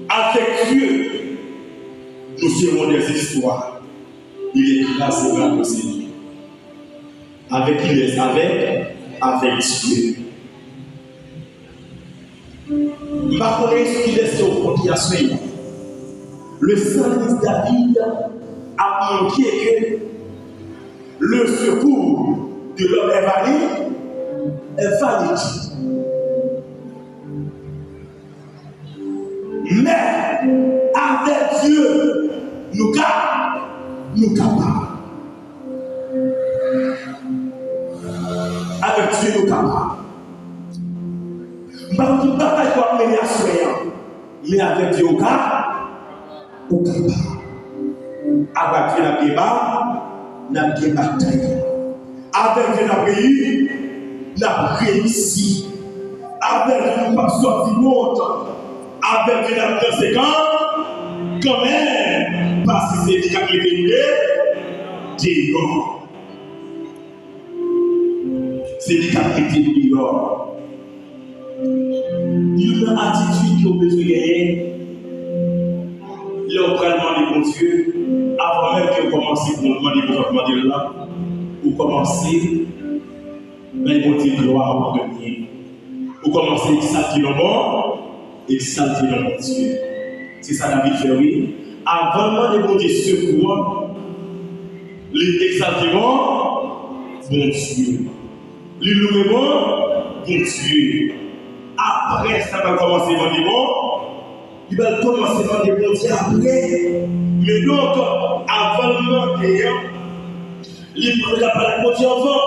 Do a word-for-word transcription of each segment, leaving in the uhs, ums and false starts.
Avec Dieu, nous serons des histoires. Il écrira ses paroles, Seigneur. Avec qui est? Avec, avec Dieu. M pa konnen sou kilès ke w konte aswè a. Le psalmiste David a montré que le secours de l'homme est vani, est vanité. Men, avec Dieu, nou ka, nou kapab. Avec Dieu, nou kapab. M pa konn ki batay w ap mennen aswè a, men avec Dieu, ou ka, ou kapab. Avec Dieu, n ap gen ba, n ap gen batay. Avec Dieu, n ap reyisi, n ap reyisi. Avec Dieu, nou p ap sòti wont. Avec Dieu, n ap danse kan, kanmenm. Paske se li k ap mete nou de, deyò. Se li k ap mete nou deyò. Youn nan atitid ke w bezwen genyen lè w pral mande Bondye, avan menm ke w kòmanse pou w mande pou w mande l la, ou kòmanse bay Bondye glwa an premye. Ou kòmanse egzalte non bon, egzalte non Bondye. Se sa David fè, wi. Avan l mande Bondye sekou an, li egzalte bon Bondye. Li louwe bon Bondye. Apre sa, l pral kòmanse mande bon, li pral kòmanse mande Bondye apre. Men donk, avan l mande an, li pral pale ak Bondye anvan.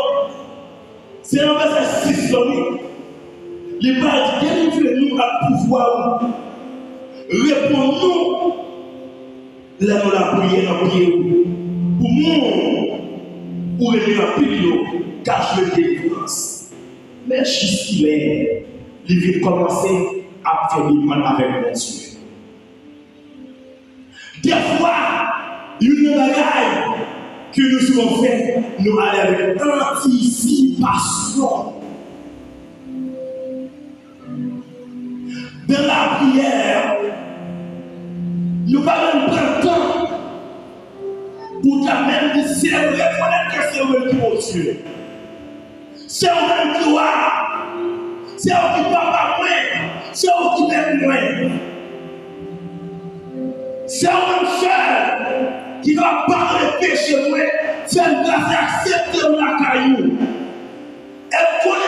Se nan vèsè sis lan, wi. Li pral di, delivre nou ak pouvwa ou. Reponn nou lè nou lapriyè nan pye ou. Pou moun ou renmen anpil yo ka jwenn delivrans. Men jiskilè li vin kòmanse ap fè demann avèk Bondye. Dèfwa, youn nan bagay ke nou souvan fè, nou ale avèk antisipasyon. Dans la prière, nou pa menm pran tan pou ta menm di, Seyè, m rekonèt ke se ou menm ki Bondye. Se ou menm ki wa. Se ou ki papa mwen. Se ou ki mèt mwen. Se ou menm sèl ki ka padone peche mwen, fè m gras e aksepte m lakay ou. E m konnen